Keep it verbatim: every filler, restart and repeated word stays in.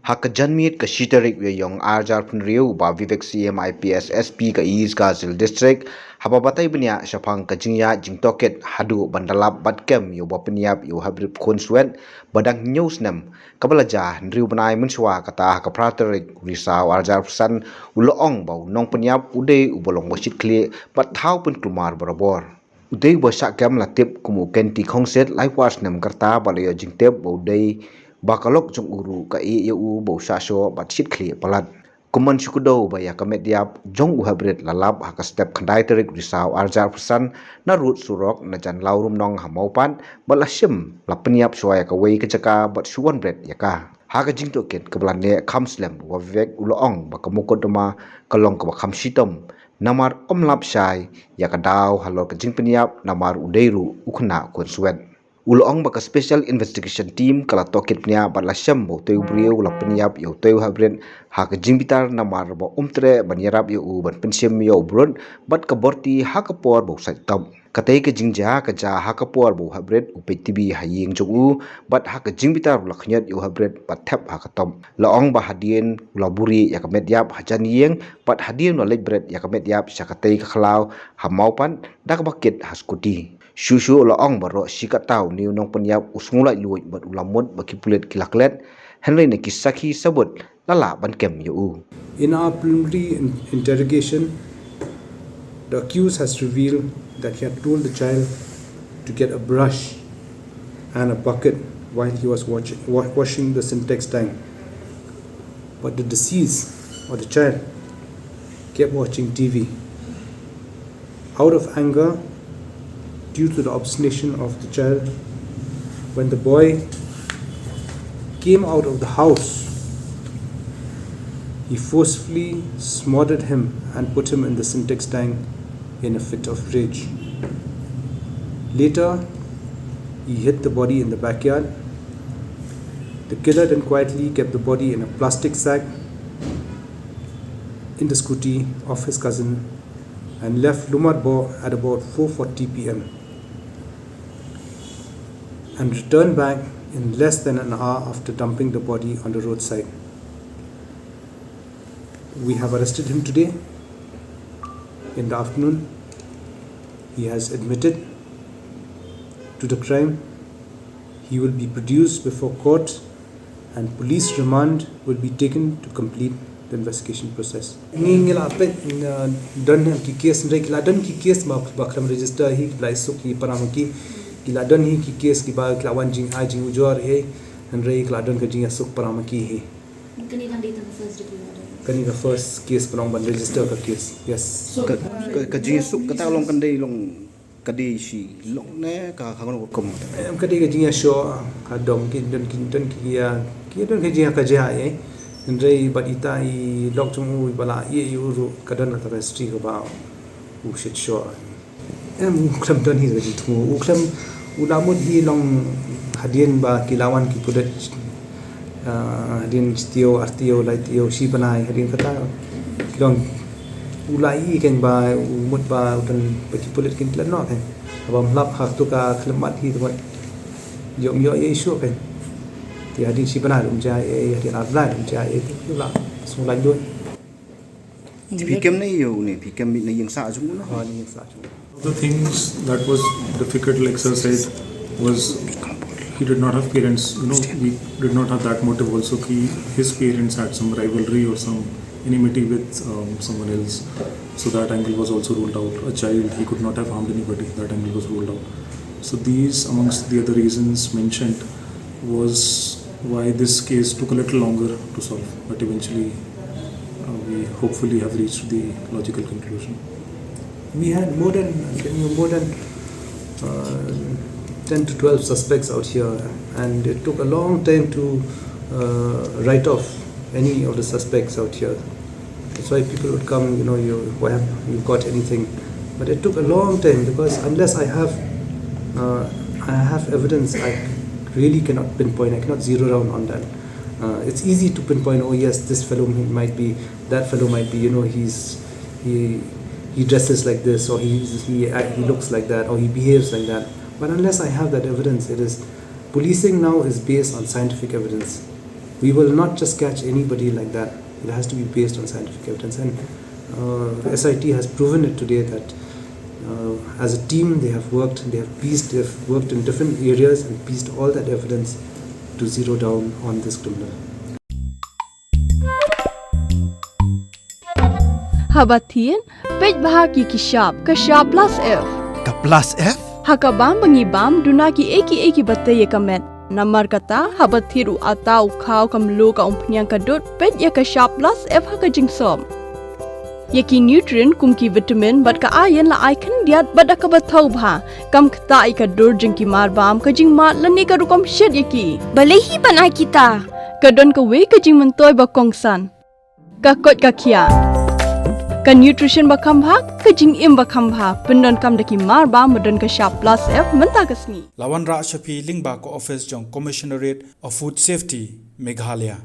Ha ka janmiet ka shi tarik Ïaïong arhajar phew hynriew, u Bah Vivek Syiem, I P S, S P ka East Khasi Hills District, haba batai bniah shaphang ka jingïaid jingtohkit haduh ban da lap bad kem ïa u ba pynïap ïa u heprit khunswet ba dang hynñiew snem, kaba la jia hynriew bnai mynshuwa, kata ha ka phra tarik Risaw arhajar phew san, u la ong ba u nongpynïap u dei uba long ba shit khlieh bad thaw pynkulmar barabor. U dei uba shah kem la tip kum u Kenti Khongsit, laiphew ar snem ka rta, ba la ïoh jingtip ba u dei ba ka lok jong u ruh ka ïeh ïa u ba u shah shoh bad shit khlieh palat. Kumban shu kdew ba ïa ka met ïap jong u heprit la lap ha ka step khyndai tarik Risaw arhajar phew san, na rud surok na jan Lawrumnong ha Mawpat, bad la shim la pynïap shuwa ïa kawei ka jaka bad shu wan bret ïa ka. Ha ka jingtohkit kaba la neh kham slem, u Bah Vivek u la ong ba ka mukotduma ka long kaba kham shitom, namar ym lap shai ïa ka daw halor ka jingpynïap, namar u dei ruh u khynnah khunswet. U la ong ba ka Special Investigation Team ka la tohkit bniah bad la shem ba utei u briew u la pynïap ïa utei u heprit ha ka jingbitar, namar ba um treh ban ïarap ïa u ban pynshim ïa u brut bad ka borti ha ka por ba u sait top. Katei ka jingjia ka jia ha ka por ba u heprit u peit T V ha ïing jong u, bad ha ka jingbitar u la khñiot ïa u heprit bad thep ha ka top. La ong ba hadien u la buhrieh ïa ka met ïap hajan ïing, bad hadien u la leit bret ïa ka met ïap sha katei ka khlaw ha Mawpat da kaba kit ha scooty. Shuh shuh u la ong baroh shi katta une u nongpynïap u sngewlaitluid bad u la mut ba ki pulit ki la klet, hynrei na ki sakhi sabut la lah ban kem ïa u. In our preliminary in- interrogation, the accused has revealed that he had told the child to get a brush and a bucket while he was watch- wa- washing the Sintex tank. But the deceased, or the child, kept watching T V. Out of anger, due to the obstination of the child, when the boy came out of the house, he forcefully smothered him and put him in the Sintex tank in a fit of rage. Later, he hid the body in the backyard. The killer then quietly kept the body in a plastic sack in the scooty of his cousin and left Lumarbo at about four forty p m and returned back in less than an hour after dumping the body on the roadside. We have arrested him today in the afternoon. He has admitted to the crime. He will be produced before court and police remand will be taken to complete the investigation process. Ngi ngi la peit, uh, don hi ki case, hynrei ki la don ki case ba ba khlem register hi, ki la ïasuk hi para ma ki. Ki la don hi ki case kiba ki la wan jingai jingujor hi, hynrei ki la don ka jingïasuk para ma ki hi. Kane dang dei tang ka first degree murder. Kane ka first case ba long ban register ka case. Yes. Ka ka, ka jingïasuk kata long kan dei long ka dei shi long ne ka ka ngon kum. Em, ka dei ka jingïashoh, ka dom ki don ki don ki ïa ki don ka jingïa ka jia, eh. Hynrei bad ita i lok jong u ba la ïa u ruh ka don ka history kaba u shit shoh. Em, u khlem don hi ka jingthmu, u khlem, u la mut hi long hadien ba ki la wan ki pulit, ah, hadien shi taïew, ar taïew, lai taïew, shi bnai, hadien kata ki long u la ïohi kein ba u mut ba u don ba ki pulit kin klet noh kein. Haba ym lap ha kato ka khyllipmat hi, te mut ïoh ym ïoh ïa i shuh kein. Te hadien shi bnai ruh ym jia ei, hadien ar bnai ruh ym jia ei, te u la sngewlait lut. Phi kem na ïa u ne, phi kem na ïing sah jong u ne? Ha, na ïing sah jong u. The things that was difficult, like sir said, was he did not have parents. You know, he did not have that motive also. Ki, his parents had some rivalry or some enmity with, um, someone else. So that angle was also ruled out. A child, he could not have harmed anybody. That angle was ruled out. So these, amongst the other reasons mentioned, was why this case took a little longer to solve, but eventually, uh, we hopefully have reached the logical conclusion. We had more than, can you, more than, uh, ten to twelve suspects out here, and it took a long time to, uh, write off any of the suspects out here. That's why people would come, you know, you, "Why have you got anything?" But it took a long time because unless I have, uh, I have evidence, I really cannot pinpoint, I cannot zero down on that. Uh, it's easy to pinpoint, "Oh yes, this fellow might be, that fellow might be, you know, he's, he, he dresses like this, or he, he, uh, he looks like that, or he behaves like that." But unless I have that evidence, it is, policing now is based on scientific evidence. We will not just catch anybody like that. It has to be based on scientific evidence. And uh, S I T has proven it today that uh, as a team, they have worked, they have pieced, they've worked in different areas and pieced all that evidence to zero down on this criminal. Haba thied, peit bha ki ki shap, ka shap plus F. Ka plus F? Ha ka bam ba ngi bam, duna ki ei ki ei ki ba tei ïa ka met. Namar kata, haba thied u atta u khaw, ka mluh, ka umphniang, ka dud, peit ïa ka shap plus F ha ka jingsop. Ïa ki nutrient kum ki vitamin bad ka iron la ai khyndiat bad da kaba thaw bha. Kam ktah ïa ka dur jong ki mar bam, ka jingmad lane ka rukom shet ïa ki. Balei hi ban ai kita? Ka don kawei ka jingmyntoi ba kongsan. Ka koit ka khiah. Ka nutrition ba kham bha, ka jingim ba kham bha, pyndonkam da ki mar bam ba don ka shap plus F mynta ka sngi. La wanrah sha phi lyngba ka office jong Commissionerate of Food Safety, Meghalaya.